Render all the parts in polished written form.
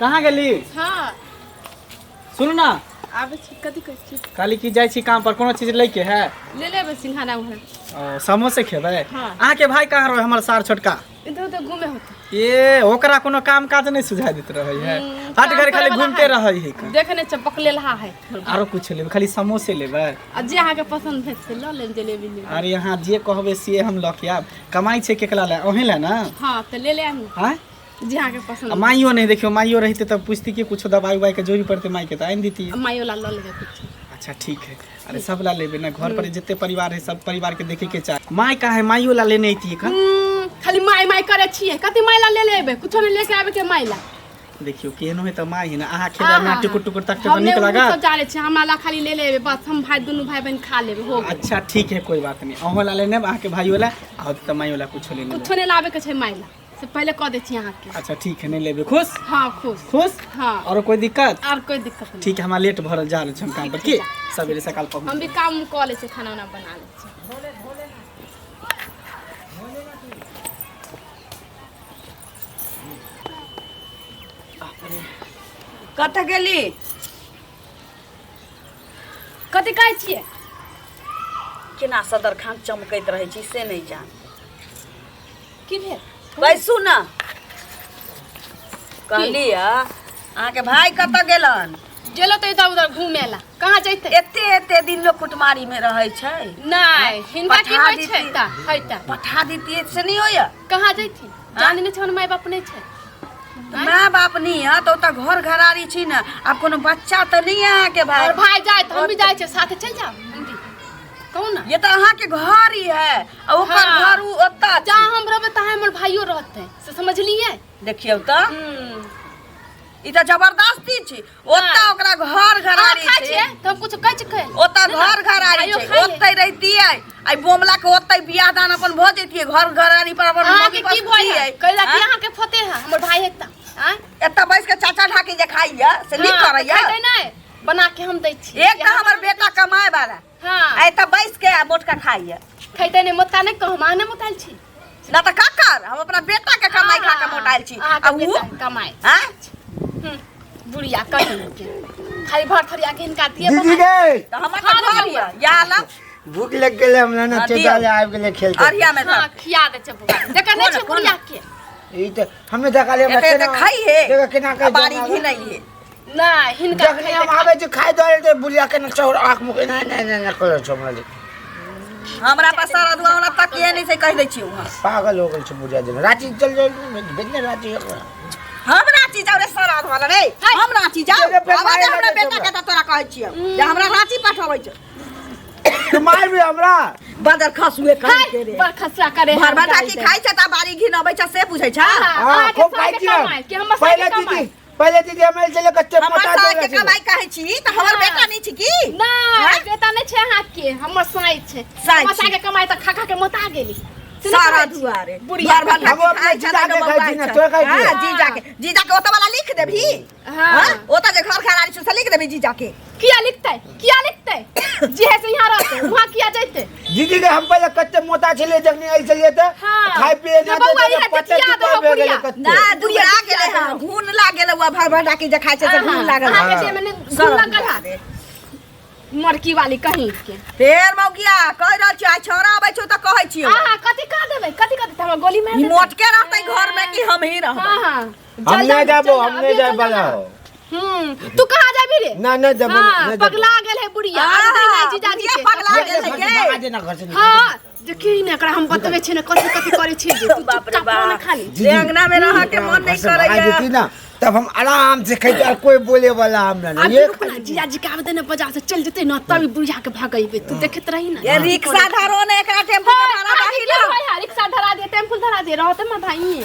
कहाँ गेली? हाँ। सुनू ना। आबै छी, कथी कहै छी? कहली कि जाइ छी काम पर, कोनो चीज लैके है? ले लेबै सिंघाड़ा उघाड़ा। ओ, समोसे खेबै? हाँ। अहाँके भाई कहाँ रहे हमर सार छोटका? इधर उधर घूमे होते। ए ओकरा कोनो काम काज नहीं सुझाई देत रहे है। हम्म, हट काम घर खाली करे वाला घूमते है। रहे है का। देखने छै पकलेलहा है। आरो कुछ लेबै? खाली समोसे लेबै? आ जे अहाँके पसंद भेल से लऽ लेब, जलेबी लेब। अरे यहाँ जे कहबै से हम लऽ के आयब। कमाइ छै केकरा लए? अहीं लए ना? हाँ तऽ ले ले आनू। आँय? जे अहाँके पसंद। आ माइयो नहीं देखियो, माइयो रहते तब पूछती कि कुछो दवाई उवाई के जरूरी पड़ते माई के तो आनि देती। माइयो ला लऽ लेबै कुछ। अच्छा ठीक है। अरे सब ला लेबे ना, घर पर जते परिवार है सब परिवार के देखे के चाहे। माई का है, माइयो ला लेने अइती का? खाली माय माय करे छियै, कथी माय ला ले लेबै? कुछो नहीं लेके आबे के माय ला। देखियो केहनो है त माई है ना, अहाँ खेला ना टुकुर टुकुर तक हम तो नीक नहि लागत। सब जाने छियै, हमरा ला खाली ले लेबै बस, हम भाई दुनू भाई बहन खा लेबै हो गेल। अच्छा ठीक है, कोई बात नहीं। अहों ला लेने, अहाँ के भाइयो ला, आ त माइयो ला कुछो लेने। कुछो नहीं लाबे के छै माय ला, से पहले कह दै छी अहाँके। अच्छा ठीक है, नहीं लेबे। खुश? हाँ खुश। खुश? हाँ। और कोई दिक्कत? और कोई दिक्कत नहीं। ठीक है, हमरा लेट भरल जा रहल छै हम काम पर, की सवेरे सकाल पहुँच। हम भी काम कऽ लै छियै, खाना उना बना लै छियै। कतऽ गेली? कथी कहै छियै? केना सदर खान चमकैत रहै छी से नहि जान। की भेल? बैसू ने। कहली अहाँके भाई कतऽ गेलन? गेलो तऽ इधर उधर घूमे ला, कहाँ जैते? एते एते दिन लोग कुटमारी में रहै छै। नहीं, हिनका की पठा होइ छै देती। ता हैता पठा देतियै से नहि होइया? कहाँ जैथिन? जाने नहि छै, माय बाप नहि छै। माय बाप नहीं है तो ओतऽ घर घरारी छी ने, आब कोनो बच्चा तऽ नहीं है अहाँके भाई। और भाई जाए तऽ हम भी जाइ छियै साथे, चलि जाउ हम भी, कहू ना। ये तऽ अहाँके घर ही है आ ओकर हाँ। घर उ ओतऽ जहाँ हम रहबै तहाँ हमर भाइयो रहतै, से समझलियै? देखियौ तऽ ई तऽ जबरदस्ती छी। ओतऽ ओकरा घर घरारी अहाँ खाइ छै। छियै तऽ हम कुछ कहै छियै? ओतऽ घर घरारी भाइयो छै, खाइ है। ओतै रहितियै, आई बोमला के ओतै बियाह दान अपन भऽ जैतियै, घर घरारी पर अपन अहाँके मम्मी की भय है? पसतियै। कैला कि आँय? अहाँके फते है हमर भाई है तऽ आँय? एतऽ बैस के चाचा ढाकी जे खाइया से नीक हाँ, करैया? खेतै नहि, बना के हम दै छी। एक तऽ हमर बेटा कमाए वाला हाँ। आ एतऽ बैस के आ मोटका खाइया। खेतै नहि मोटका नहि कहू, अहाँ नहि मोटायल छी ना तऽ ककर? हम अपना बेटा के कमाई खा के मोटायल छी। अहाँके आ उ बेटा कमाई आँय? बुढ़िया कहीं के खाली भर थरिया के हिनका दिए दीदी बना। गे तऽ हमर तऽ घर यऽ या लग भूख लग गेलै हमरा ना। हाँ, चेता दियौ। ले आबि गेलै खेलते। अरिया में हाँ, खिया दे छै बुआ, देखै नहि छै कोन- बुढ़िया के। ई तऽ हमे देखा ले। एते एते खाइ हे देखा केना आ के बाड़ी घिनै हे। नहि हिनका जखनी हम आबै छी खाइ दऽ तऽ बुढ़िया के चौर आँख मुख नहि नहि नहि नहि करै छौ हमरा जे। हमरा पास सारा दुआ हमरा तकिए नहि छै, कहि दै छियौ हम। पागल हो गेल छै बुढ़िया जेना। रांची चल जाओ, भेज ने रांची ओकरा। हम रांची जाउ रे सारा वाला रे, हम रांची जाउ? चलो, फेर आबऽ दे मारे हमरा लगै बेटा छौ। के तऽ तोरा कहै छियौ जे हमरा रांची पठबै छै। तू मारबी हमरा? बदर खसुए कहि के रे। बड़ खसरा करे। भर भर की खाइ छै तऽ बाड़ी घिनबै छै से बुझै छै। हाँ, खूब खाइ छी हम। कि हमर पहिले साथे दीदी कमाइ। पहिले दीदी हम आयल छलै कते हमर मोटा सार देल के कमाई कहै छी तऽ हमर हाँ। बेटा नहि छी की? नहि हाँ? बेटा नहि छै अहाँके, हमर साई छै। साई हमर छी। साई के कमाई तऽ खा खा के मोटा गेली से नहि सारा कहै छी? दुआरे बुढ़िया भर भर हम अपने खाइ छै जीजा तऽ के खाइ छी ने, बौआइ छै। तोरा खाइ छी? हाँ, जीजा के, जीजा के ओतऽ वाला लिख देबही? हाँ। हाँ? ओतऽ जे घर घरारी छै से लिख देबही जीजा के? किया लिखतै, किया लिखतै? जे है से यहाँ रहतै, वहाँ किया जैतै? दीदी के हम पहिले कते मोटा छलियै जखनी आयल छलियै तऽ हाँ। खाय पिए जे बौआ इहे पते देखिया टुकड़ दहो भए गेलै बुढ़िया। कते। ना दुबरा गेलै हँ, घून लाग गेलै। उ भर भर डाकी जे खाइ छै से घून लागल। अहाँके देह में ने घुन सरम लागल है मरकी वाली कहीं के। फेर मौगिया कहि रहल छियै, आइ छौड़ा आबै छौ तऽ कहै छियौ। अहाँ कथी कह देबै, कथी कह देतै? हमरा गोली मारि ई देतै। मोटके रहतै घर में कि हम ही रहबै? हाँ हाँ। हम नहि जाबो, हम नहि जाय वाला हो। तू कहाँ जाबी रे? ना नहि जाबो। हाँ, नहि जाबो। पगला गेल है बुढ़िया। आब आहा, नहि नहि जीजाजी बुढ़िया के। पगला गेल है गे। भगा देना घर से निकाल। हाँ देखी ने एकरा हम बतबै छी ने कथी कथी करै छी जे तू बाप रे चुपचाप रह ने बाप। खाली। दीदी, अंगना में रह के मन घर नहीं से भगा करैया। देती ना तब हम आराम से खैते और कोई बोले वाला हमरा आब नहीं। ये रुक ना, जीजाजी के आबे ने बाजार से चल जेतै ने तब ई बुढ़िया के भगैबे, तू देखैत रही ना। ये रिक्शा धरो ने एकरा, टेम्पू के भाड़ा अहाँके बाही की ना। होय है? रिक्शा धरा दे, टेम्पू धरा दे, रहते मत भाई।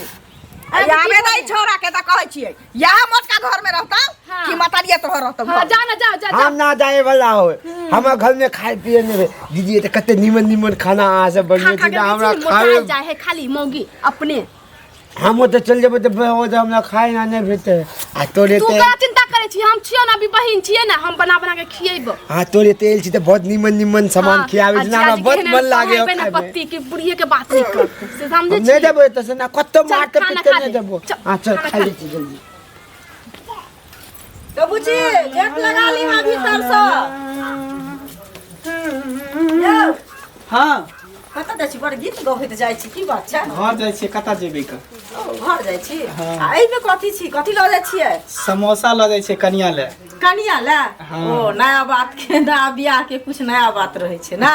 आबे नहीं छौड़ा के तऽ कहै छियै यह मोटका घर में रहता हाँ। कि मतरिया तोहर रहतौ हाँ घर में? जा ना जा जा जा। हम ना जाए वाला हो, हमरा घर में खाए पिए नहीं रहे। दीदी ये तो कते नीमन नीमन खाना अहाँ सब खा बनबै खा छी के तऽ हमरा बेसी खाए मोटायल जाइ है खाली मौगी अपने। हम ओतऽ चलि जेबै तऽ ओ तऽ हमरा खाए ना नहि भेटतै आ तोरे तू ते का चिंता करे छी? हम छियो ना, अभी बहिन छियै ना, हम बना बना के खियेबो। हाँ तोरे तेल छी तऽ बहुत नीमन नीमन सामान खियाबै छी ना, हमरा बहुत मन लागे ना खाए में। पत्ती के बुढ़िए के बात नहीं करते से समझे हम नहीं छी? देबो एतऽ से ना कतौ चल, मारते खाना पीटते खा नहीं ले। देबो। चल, हाँ चल खाना खा खा लै छी जल्दी। तो बुची गेट लगा ली वहाँ भीतर से। यौ, हाँ कतऽ जाइ छी? बड़ गीत गबैत जाइ छी, की बात छै? घर जाइ छियै, कतऽ जेबै का? ओ, घर जाइ छी? हाँ। आ एहिमे कथी छी, कथी लऽ जाइ छियै? समोसा लऽ जाइ छियै कनिया ले। कनिया ले? हाँ। ओ नया बात के, नया बियाह के कुछ नया बात रहै छै ने,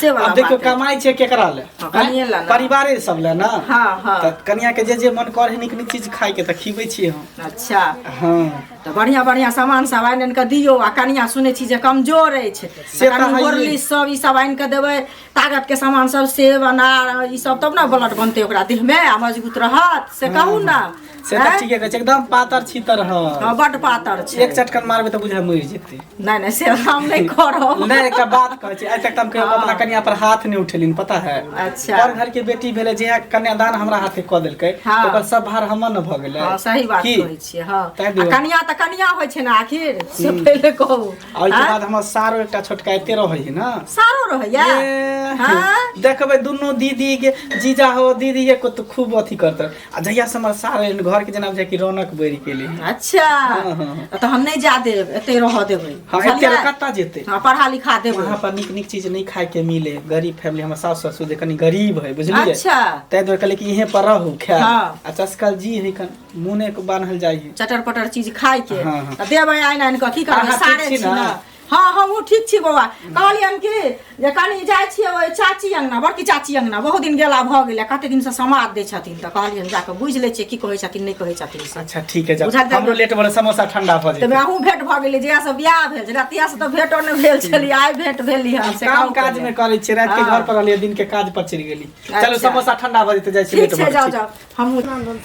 से वाला अब देखियौ बात है। कमाइ छै केकरा ले? हाँ, कनिये ले ना। परिवारे सब ले ना। हाँ, हाँ। तऽ कनिया के जे जे मन करे नीक नीक चीज खाय के तऽ खिबै छियै हम। अच्छा। हाँ। तऽ बढ़िया बढ़िया सामान सब आनि आनि कऽ दियौ। आ कनिया सुनै छी जे कमजोर अछि, से तऽ कनि हइए। होरली सब ई सब आनि कऽ देबै, ताकत के सामान सब, सेब अनार ई सब, तब ने ब्लड बनतै ओकरा देह में आ मजबूत रहत, से कहू ना। से तऽ ठीके कहै छै, एकदम पातर छीतर ह। हाँ, बड पातर छै। एक चटकन मारबै तऽ बुझाय मरि जेतै। नहि नहि, से हम नहि करब। नहि, एकटा बात कहै छी, आइ तक तऽ हम कहियो अपना कनिया पर हाथ नहि उठेलिन, पता है? अच्छा। पर घर के बेटी भेलै, जे कन्यादान हमरा हाथे कऽ देलकै। हाँ। तऽ ओकर सब भार हमर ने भऽ गेलै। हाँ, सही बात की? कहै छियै। हाँ, ताहि आ दुआरे। कनिया तऽ कनिया होइ छै ने आखिर, से पहिले कहू। आ ओहिके आँय? बाद हमर सारो एकटा छोटका एते रहै है ना। सारो रहैया? ए, हाँ? देखबै दुनू दीदी के जीजा हो दीदी के को खूब अथी करत। आ जहिया से हमर सार एहन घर के जेना बुझाय कि रौनक बढ़ि गेलै। अच्छा। हाँ, हाँ। तऽ हम नहि जा देब, एते रहऽ देबै। हाँ, एते बुझलियै? कतऽ जेतै? हाँ, पढ़ा लिखा देबै। वहाँ पर नीक नीक चीज नहीं खाय के मिले, गरीब फैमिली, हमर सास ससुर जे कनी गरीब है, बुझलियै? अच्छा। ताहि दुआरे कहलियै कि इहे पर रहू खाय। हाँ। आ चस्कल जी है कन मुने के बान्हल जाइ है। चटर पटर चीज खाय के। हाँ, हाँ। तऽ देबै आनि आनि कऽ, की करबै? अहाँ ठीक सारे छी छी ने? ने। हाँ, हमहूँ ठीक छी बौआ। कहलियनि कि जे कनि जाइ छियै ओहि चाची अङ्गना, बड़की चाची अङ्गना, बहुत दिन गेला भऽ गेलै, कते दिनसँ समाद दै छथिन, तऽ कहलियनि जाकऽ बुझि लै छियै की कहै छथिन नहि कहै छथिन से। अच्छा ठीक है, जाउ। बुझल तऽ- हमरो लेट भऽ गेलै, समोसा ठंडा भऽ तऽ जेतै। अहूँ भेंट भऽ गेलै, जहियासँ बियाह भेल छलै तहियासँ तऽ भेंटो नहि भेल छलै, आइ भेंट भेली हन से काम कहू काज पहिले। में करै छियै, राति के हाँ। घर पर रहलियै, दिन के काज पर चलि गेली। चलू अच्छा। समोसा ठंडा भऽ जेतै, जाइ छी ठीक लेट छै, भऽ जाउ गेल। जाउ, हमहूँ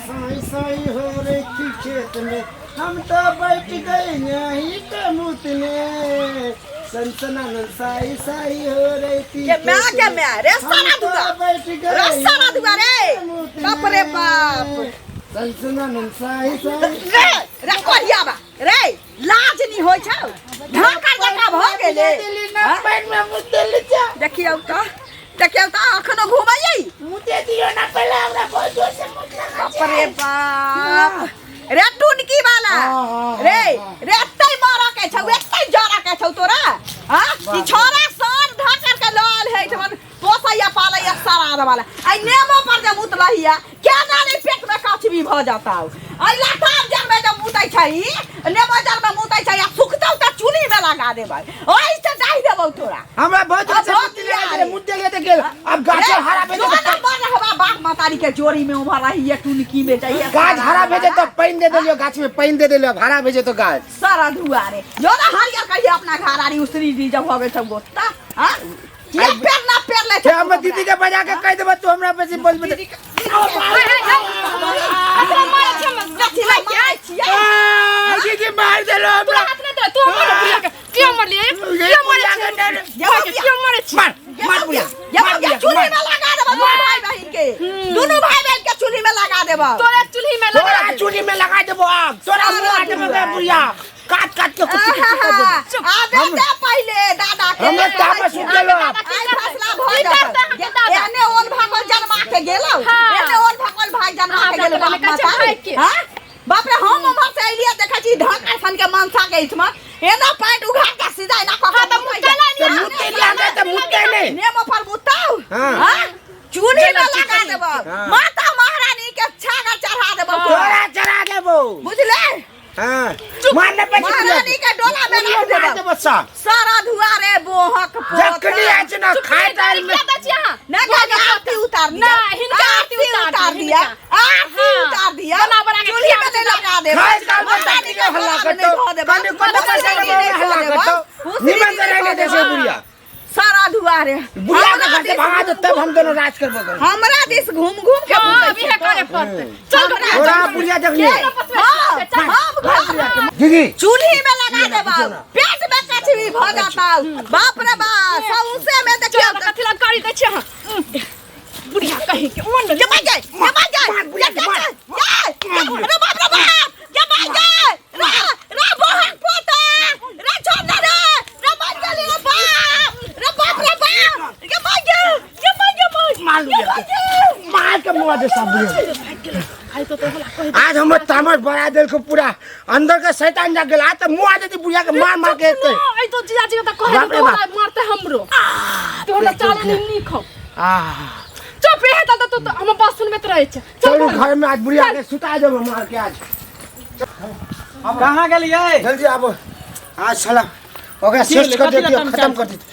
साई साई हो रही थी खेत में, हम तो बैठ गए यहीं पे मुतने, सनसनानंद साई साई हो रही थी के मैं खेत के में, मैं रे हम सारा तो दुआ बैठ गए रे सारा दुआ रे यहीं पे मुतने, बाप रे बाप सनसनानंद साई साई रे रे कोहिया बा रे, लाज नहीं होय छौ, ढाका जका भ गेले। पेट में मुते ले जा। देखियौ त, देखियौ त, अखनो घुमैयै। मुते दियो ना पहले, हमरा बहुत जोर से मुत लगा। बाप रे बाप रे, टुनकी वाला। हाँ, हाँ, रे रे, एत्तै मरऽ के छौ, एत्तै जरऽ के छौ तोरा। हाँ, ई छोरा सर ढाकर के लल है तमन पोसैया पालैया सरार वाला, आई नेमो पर जे मुतलहिया केना नहीं पेट में कछबी भ जाता। आई लटार जर में जे मुतै छै, नेमो जर में मुतै छै, आ सुखतौ त चूल्ही में लगा देबै, ओहि से डाहि देबौ तोरा। हमरा बहुत जोर से अब मुत लगा रे। मुते ले त गेल, अब गाछ हरा भेजे जो ना मर रहबा बाप मतारी के जोड़ी में उभा रही है, टुनकी में जाइए। गाछ हरा भेजे तो पानी दे देलियो, गाछ में पानी दे देलियो, अब हरा भेजे तो गाछ सारा दुआरे जो ना हरियर कहिए अपना घर आरी उसरी दी जब हो गेल सब गोत्ता। हां, किया पेड़ ना पेड़ ले से हम दीदी के बजा के कह देबो, तू हमरा बेसी बोल दीदी के आ, दीदी मार देलो हमरा। हाथ नहि दे तू हमर बुढ़िया के किया मरलियै, किया मरै छी, किया मरै छी? मार मार बुढ़िया, मार बुढ़िया, चूल्ही मार। में लगा देबो दुनू भाई बहिन के, दुनू भाई बहिन के चूल्ही में लगा देबो। तोरा चूल्ही में लगा तोरा दे। चूल्ही में लगा देबो आग, तोरा मुँह देबो बे बुढ़िया, काट काट के कुट्टी कुट्टी कर देबो। आबे दे पहिले दादा के। हमरा तामस उठ गेलो आब। आई फसला भऽ की जेतौ। करतै अहाँके दादा? एने ओल भागल जन्मा के गेलौ। हाँ। एने ओल भागल भाई जन्मा के हाँ, गेलौ बाप कहै छै माता। भाई के। हाँ? बाप रे, हम उम्हर से अइलियै, देखै छी ढाका सन के मनसा के इसमे एना पैंट उघार के सीधा एना कऽ के हाँ, तऽ मुतै मुतै छै। तऽ मुतै नहि आबै तऽ मुतै नहि। नेमो पर मुताउ। हाँ। हाँ? चूल्ही में लगा देबो। हाँ। माता महारानी के छागर चढ़ा देबो तोरा। तोरा चढ़ा देबो। बुझले? हाँ, मार ने पैसे। महारानी के डोला में रख मार देबो। देबो सब सारा दुआरे बोहक पोत। जखनी आइ छै ने खाय दाल में किया दै छी अहाँ? ना ना, आरती उतार दिया। ना, हिनका आरती उतार दिया, हिनका। आरती हाँ। उतार दिया, बना बना के चूल्ही में खियाबै नहीं लगा देबो। खाय दाल में महारानी के हल्ला डोला में करतौ। नहीं धो देबो। कनी कनी पैसा महारानी के नहीं हल्ला धो देबो। करतौ। उसरी निमन से नहीं रहने धो दे से देबो। बुढ़िया। सारा दुआरे बुढ़िया के हमरा घर से दिस भगा दो, तब हम दोनों राज करबो करू। हमरा दिस घूम घूम के हाँ, घूमै अभी है छै। करे पड़तै। चल हमरा तोरा बुढ़िया देखली। हाँ, हम घर दीदी चूल्ही में लगा देबो, पेट में कछुई भ जाता। बाप रे बाप, सौंसे में देखियौ चल, कथी लग करी दै छी अहाँ? बुढ़िया कहीं के मन जमा जाय, जमा जाय, मार बुढ़िया के, मार। जाय, रे बाप रे बाप, जमा जाय रे, रे बहन पोता रे, छोड़ ना रे, रे मर गेली रे बाप रे, बाप रे बाप, जमा जाय, जमा, जमा मार लू जमा जाय। मार के मुआ दे सब बुढ़िया। आइ तो तोहरा कहि आज हमर तामस बढ़ा देलको पूरा अंदर के शैतान जाग गेल। आज तऽ मुँह आ जेती बुढ़िया के मार मार के एते। आई तो जीजाजी के त कहे बाप रे तोहरा बाप। मारते हमरो तोहरा चाले नहीं नीक हो आह चुप रहे त तो तो हम बात सुनबे त रहै छै चलू घर में आज बुढ़िया के सुता देब मार के आज। कहाँ गेलियै? जल्दी आबो आज साला ओकरा की सर्च भेलै? कर कथी देती लए तमसायल खत्म कर देती।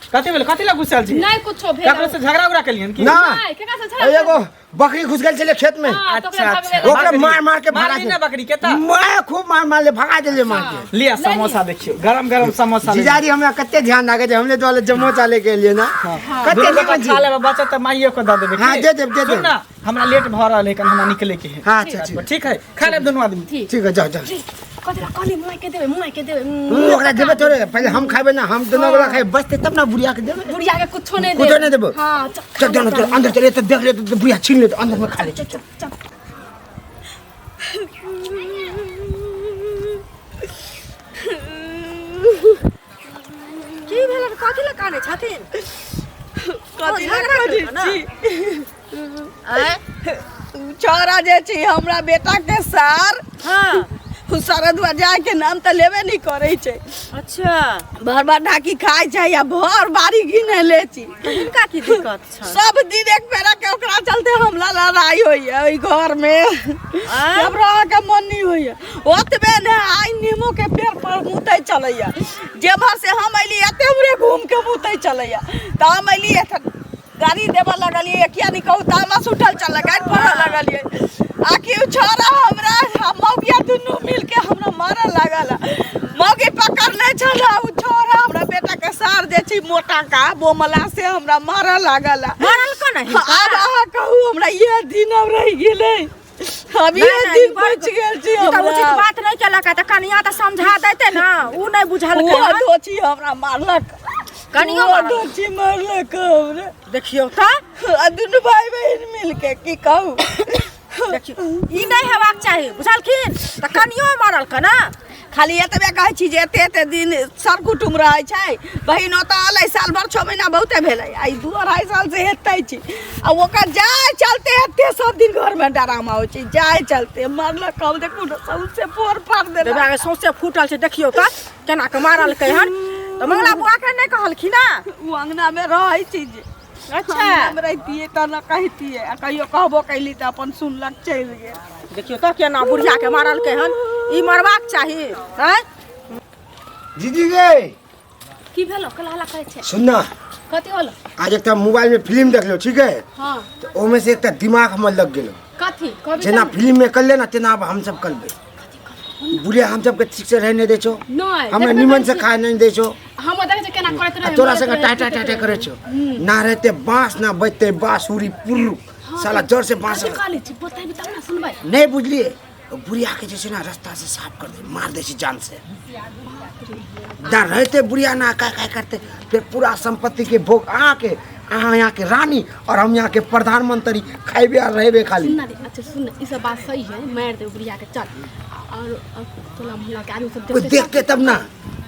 कथी भेलै? कथी लए गुस्सायल छी? नहीं कुछो भेल। ककरो से झगड़ा उगड़ा केलियन की? ना। नहीं, केकरा से झगड़ा? एगो बकरी घुस गेल छलै खेत में। हाँ, तो अच्छा, ओकरा अच्छा। भगवे ओकरा मार मार के मार भगा दी ना बकरी के त। मैं खूब मार मार ले भगा देले मार के। लिया समोसा देखियो, गरम गरम समोसा। जीजाजी हमरा कते ध्यान राखे छै, हमने तो जम्मो चाले के लिए ना कते दुनू निमन गोटा छी। खा लेबै, बचत तऽ माइयो के दऽ देबै। हाँ, की? दे देब, दे सुन देब। ना, हमरा लेट भऽ रहल है, कनि हमरा निकले के है। हाँ, अच्छा, ठीक। ठीक है, खा लेब दुनू आदमी। ठीक। ठीक है, जाओ जाओ। कथी ला कहली मुँह के देबै, मुँह के देबै। ओकरा देबै थोड़े, पहिले हम खाबे ना, हम दुनू गोरा खाबे बचते तब ना बुढ़िया के देबै। बुढ़िया के कुछो नहीं देबै। कुछो नहीं देबै। हाँ, चल, चल चल चल अंदर चले तो देख ले तो बुढ़िया छीन ले तो अंदर में खा ले। चल चल चल। की भेलन? कथी लए कानै छथिन? कथी लए कानै छी? आँय? छौड़ा जे छी हमरा बेटा के सार। हाँ। शरदुआ जाय के नाम तऽ लेबे नहि करै छै। अच्छा। भर भर ढाकी खाइ छै आ भर बाड़ी घिने ले छी। हिनका की दिक्कत छै? सब दिन एक बेरा के ओकरा चलते हमला लड़ाई होइया ओहि घर में। आँय? जब रह के मन नहीं होइया ओतबे ने आइ नीमो के पेड़ पर मुतै चलैया। जेम्हर से हम अयली एते उरे घूम के मुतै चलैया। तऽ हम अयली एखन गाड़ी देबऽ लगलियै, किया नहीं कहू तामस उठल चल गाड़ी पढ़ऽ लगलियै। आकि उ छौड़ा हमरा आ मौगिया दुनू मिल के हमरा मारऽ लागल। मौगी पकड़ने छल उ छौड़ा हमरा बेटा के सार जे छी मोटा का बोमला से हमरा मारऽ लागल। मारल को नहीं? आब अहाँ कहू हमरा इएह दिन अब रहि गेलै, हम नहीं, इएह नहीं, दिन ई बड़ बचि गेल छी। ई तऽ उचित हमरा बात नहीं केलक, तऽ कनिया तऽ समझा देते ना, उ नहीं बुझलकै ओहो हन। दोषी हमरा मारलक। कनियो ओहो मारलक? दोषी मारलक हमरा। देखियौ तऽ आ दुनू भाई बहिन मिलके की कहू। देखियौ ई नहीं हेबाक चाही, बुझलखिन? तऽ कनियो मारलक ना। खाली एतबे कहै छी जे एते एते दिन सर कुटुम रहै छै, बहिन ओतऽ एलै साल भर 6 महीना बहुते भेलै, आ ई 2-2.5 साल से एतै छी आ ओकर जाय चलते एते सब दिन घरमे डरामा होइ छै। जाय चलते मारलक हम देखू ने सौंसे फोड़ फाड़ देलक। देबा के सौंसे फूटल छै, देखियौ तऽ केना के मारलकै हन। तऽ मंगला बुआ के नहीं कहलखिन ना? उ अंगना मे रहै छी जे। अच्छा। अंगना मे रहितियै तऽ न कहितियै, आ कहियो कहबो कैली तऽ अपन सुनलक चलि गेल। देखियौ तऽ केना बुढ़िया के मारलकै हन, ई मरबाक चाही। आँय दीदी गे की भेलो? कला हल्ला करै छै। सुन ना। कथी होलो? आज एकटा मोबाइल में फिल्म देखलो, ठीक है? हाँ। तो ओमे से एकटा दिमाग हमर लग गेलो। कथी? कहबी जेना तऽ फिल्म में कर ले ना तेना अब हम सब करबे। बुढ़िया हम सबके ठीक से रह नहीं दै छौ, नहीं, हमरा देखबे निमन करै से छी। खाए नहीं दै छौ। हम देखै छियै केना करैत रहै, आ तोरा मरैत संगे रहै, टाटा पीटैत टाटा रहै। करै छौ ना, रहते बांस ना बजते बांसुरी पुर्रु साला जड़ से बांस। कथी कहली छी? बतेबी तब ना सुनबै। नहीं बुझलिए, बुढ़िया के जे छै ना रास्ता से साफ कर दे, मार दे छै जान से ना रहते बुढ़िया ना का का करते, फिर पूरा संपत्ति के भोग अहाँ के, अहाँ यहाँ के रानी और हम यहाँ के प्रधानमंत्री खाइबे और रहबे खाली। सुन ना रे, अच्छा सुन, ई सब बात सही है, मार दे बुढ़िया के चल और टोला मोहल्ला के आदमी सब कोई देखते देखते तब ना,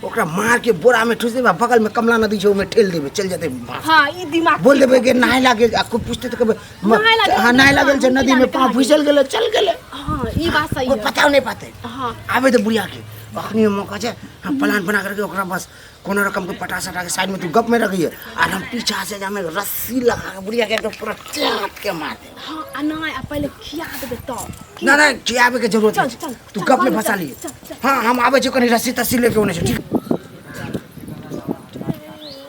ओकरा मार के बोरा में ठूस देबे, बगल में कमला नदी छै ओमे ठेल देबे, चल जेतै मार। हाँ, ई दिमाग बोल देबे कि नहाय लागे, आ कोई पूछते तऽ कहबै, नहाय लागे, हाँ, नहाय लागल छै नदी में, पाँव फिसल गेलै, चल गेलै। हाँ, ई बात सही कोई है। पता नहीं पाते। हाँ। आबे तऽ बुढ़िया के अखनी मौका छै, हम प्लान बना करके ओकरा बस कोनो रकम के पटा सटा के साइड में तू गप में रखिए और हम पीछा से जामे रस्सी लगा के बुढ़िया के एकदम पूरा चाट के मार दे। हाँ, आ नहीं, आ पहले खिया देबे तब। ना ना, खियाबे के जरूरत चल, नहीं। चल, तू चल, गप में चल, फंसा चल, लिए। चल, चल। हाँ, हम आबे छियो कनी रस्सी तस्सी लेके ओने से, ठीक?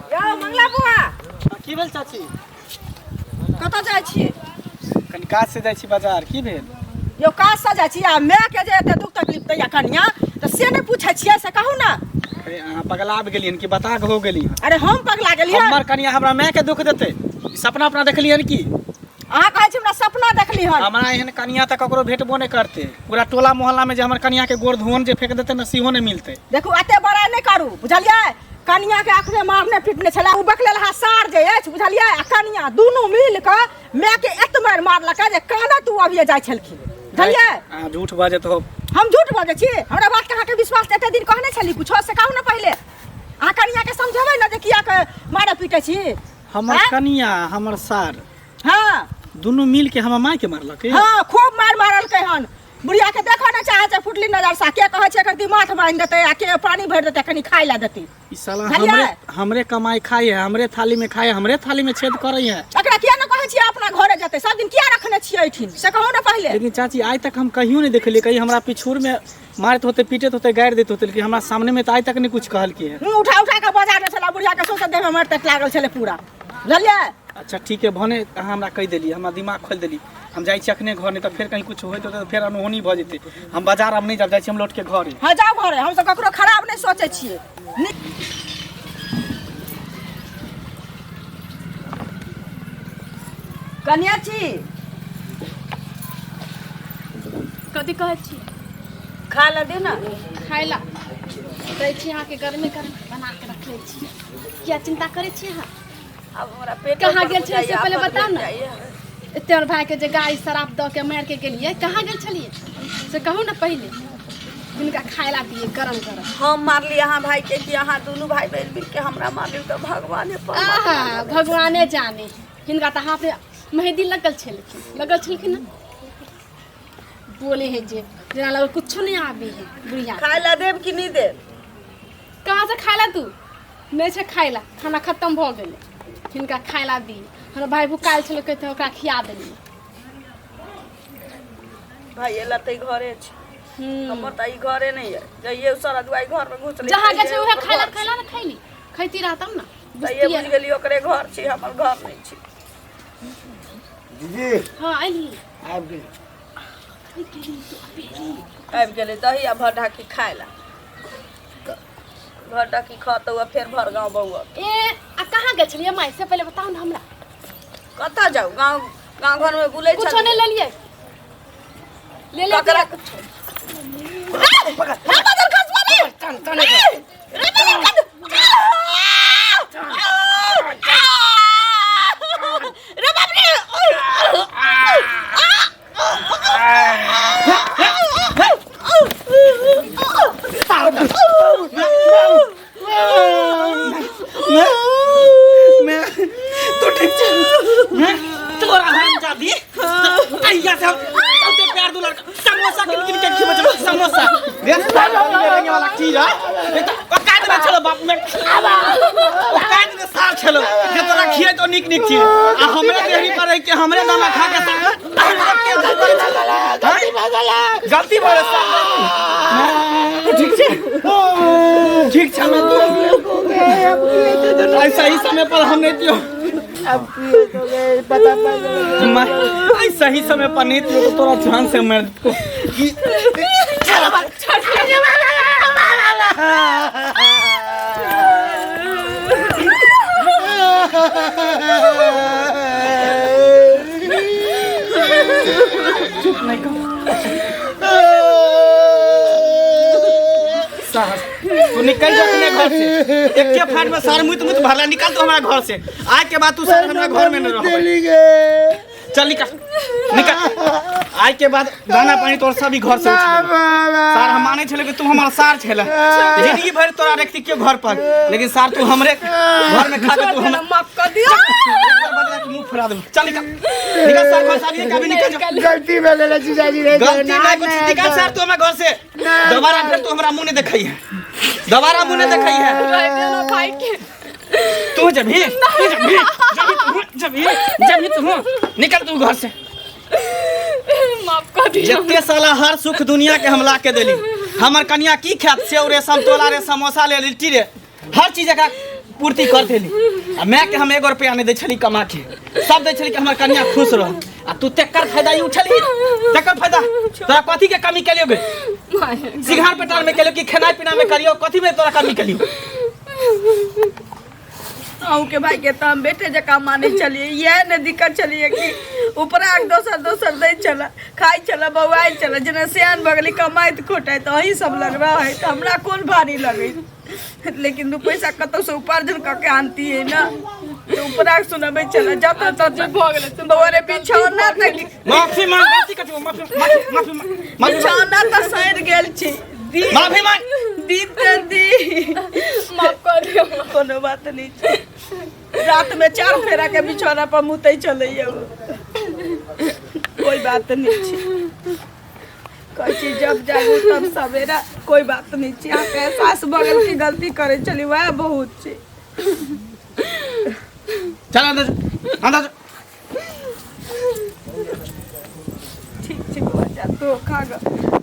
यौ मंगला बुआ। की भेल चाची? कतऽ जाइ छियै? कनी काज से जाइ छी बाजार। की भेल? यौ काज से जाइ छी आ माय के जे एते दुख तकलीफ दैया कनिया, तऽ से नहि पूछै छियै, से कहू ना। अरे अहाँ पगला गेलियन कि बता हो गेली? अरे हम पगला गेलियै? हमर कनिया हमरा माय के दुख देतै? ई सपना अपना देखलियन की? अहाँ कहै छी हमरा सपना देखली हन। हमरा एहन कनिया तऽ ककरो भेटबो नहि करतै। पूरा टोला मोहल्ला में जे हमर कनिया के गोर धोन जे फेंक देतै ने सेहो नहि मिलतै। देखू एते बड़ाइ नहि करू, बुझलियै? कनिया के अखने मारने पीटने छलै, उ बकलेल हा सार जे अछि, बुझलियै? आ कनिया दुनू मिल कऽ माय के एत मारि मारलकै जे कानत उ अभिये जाइ छलखिन, बुझलियै? अहाँ झूठ बाजैत हो। हम झूठ बजै छी? हमरा बात के अहाँके विश्वास एते दिन कहने छली कुछो, से कहू ने पहिले। अहाँ कनिया के समझेबै ने जे किया के मारै पीटै छी। हमर आँय? कनिया हमर सार हाँ दुनू मिल के हमर माय के मारलक। हाँ, खूब मार गेलै हन। बुढ़िया के देखऽ नहि चाहै छै फुटली नजर सँ। के कहै छै एकर दिमाग बान्हि देतै आ के पानि भरि देतै, कनि खाय लए देतै। ई साला बुझलियै? हमरे हमरे कमाई खाई है, हमरे थाली में खाई है, हमरे थाली में छेद करे है। एकरा किया ने कहै छियै अपना घरे जेतै? सब दिन किया रखने छियै एहिठिन, से कहू ने पहिले। लेकिन चाची आइ तक हम कहियो नहीं देखलियै, कहीं हमरा पिछुर में मारत होते, पीटत होते, गारि देत होते, लेकिन हमरा सामने में तो आइ तक नहीं कुछ कहलकै है। मुँह उठा उठा कऽ बजा दै छलै बुढ़िया के, सौंसे देह में मारि तारि लागल छलै पूरा, बुझलियै? अच्छा ठीक है, भने अहाँ हमरा कहि देलियै, हमरा दिमाग खोलि देली। हम जाइ छी अखने घर, नहीं तऽ फेर कहीं कुछ होइत होतै तऽ फेर अनहोनी भऽ जेतै। हम बाजार आब नहि जायब, जाइ छी हम लौट के घरे। हँ जाउ घरे, हमसब ककरो खराब नहि सोचै छियै। कनिया छी। कथी कहै छी? खा ला दे ना। खाय ला दै छी अहाँके, गर्मी गर्मी बना के रखले छी। किया चिंता करै छी अहाँ? आब हमरा पेट कहाँ गेल छलियै से पहिले बताउ ने। एते हमर भाइके जे गाय शराब दऽ के मारि के गेलियै, कहाँ गेल छलियै से कहू ने पहिले। हिनका खाय ला दियै गरम गरम। हम मारली अहाँ भाई के कि अहाँ दुनू भाई बहन मिल के हमरा मारली? तऽ भगवाने पर आहा, भगवाने जाने। हिनका तऽ हाथ में मेहंदी लगल छलखिन, लगल छलखिन ने। बोले है जे जेना लगल कुछो नहीं आबे है बुढ़िया। खाय ला देब कि नहीं देब? कहाँ से खाय ला तू? नहि छै खाय ला, खाना खत्म भऽ गेलै। हिनका खाय ला दी, हमर भाई भुकायल छलै, कहते ओकरा खिया देलियै। भाई एला तऽ घरे छै, हमर तऽ ई घरे नहीं है। जइये सारा दुआई घर में घुसले, जहाँ गेल छै उहे खाय ला, खाय ला ने खैली, खैती रहतम ने। तैये बुझि गेली ओकरे घर छी, हमर घर नहीं छी। दीदी। हाँ अइली। आबि गेल। आबि गेलै दही आ भर ढाकी खाय ला। भर ढाकी खतौ आ फेर भर गाँव बौआ। ए आ कहाँ गेल छलियै माय, से पहिले बताउ ने हमरा। कतऽ जाउ, गाँव गाँव घर में बुलै कुछो छलियै। नहि लेलियै? ले ले। ककरा? मैं तू ठीक छै? मैं तोरा हरामजादी, अइया से हम ओते प्यार दुलार समोसा किन किन के खिबै छलो समोसा रे साला लेने वाला चीज है। ए त औकात में छलो बाप में, औकात में साल छलो जे तोरा खिए तो निक निक चीज आ हमरे देहरी पर रह के हमरे दाना खा के साल गलती भऽ गेल। तू ठीक छै? ठीक छै मैं तू ऐसा ही समय पर हम नहीं दियो, मैं ऐसा ही समय पर नहीं दियो तो तोरा जान से मार को। चुप नहीं कर साहस, तू निकल जा अपने घर से। एके फाट में सार मुत मुत भरला, निकल तू हमारा घर से। आज के बाद तू सार हमरा घर में न रह। चल निकल निकल। आज के बाद दाना पानी तोर सभी घर से उठ गेलौ। सार हम माने छले कि तू हमर सार छले, जिंदगी भर तोरा रखती क्यों घर पर, लेकिन सार तू हमरे घर में खा के तू हम माफ कर दियो। बदला के मुंह फुरा देबो। चल निकल निकल सार, घर से अभी कभी निकल जा। गलती भेलै रे जीजाजी रे। गलती नहीं कुछ, निकल सार तू हमरा घर से। दोबारा फिर तू हमरा मुंह नहीं देखई है, दोबारा मुंह नहीं देखई है। भाई के तू जब भी तू जब भी जब भी जब भी तू निकल तू घर से। माफ कर दियो। जते साला हर सुख दुनिया के हम ला के देली, हमर कनिया की खात? सेव रे, समतोला रे, समोसा रे, लिट्टी रे, हर चीज एकरा पूर्ति कर देली। आ मैं के हम एगो रुपया नहीं दै छली कमा के, सब दै छली कि हमर कनिया खुश रह। आ तू तेकर फायदा ई उठली, तेकर फायदा तोरा कथी के कमी केलियो गे? सिंघार पेटार में केलियो कि खेनाइ पीना में करियो? कथी में तोरा कमी केलियो? अहूँके भाई के तऽ हम बेटे जकाँ मानै छलियै, इएह ने दिक्कत छलियै कि उपरा के दोसर दोसर दै छलै, खाइ छलै, बौआइ छलै। जेना सियान भऽ गेलै, कमाइत खोटाइत अहीं सब लग रहै तऽ हमरा कोन भारी लगै, लेकिन दू पैसा कतौसँ उपार्जन कऽ के आनतियै ने तऽ उपरा के सुनबै छलै जतऽ ततऽ। भऽ गेलै। बौआ रे, बिछौना तऽ माफी मांग, गलती कथी? माफी माफी माफी माफी। बिछौना तऽ सड़ि गेल छै। दी माफी मांग। दी तऽ दी। माफ कर दियो। कोनो बात नहीं छै। रात में चार फेरा के बिछौना पर मुतै चलैया, कोई बात नहीं छै। कहै छी जब जागू तब सवेरा कोई बात नहीं छी अहाँके एहसास भऽ गेल कि गलती करै छली वएह बहुत छी चल अंदर जो, अंदर जो। ठीक छै बौआ जा तू खा गऽ।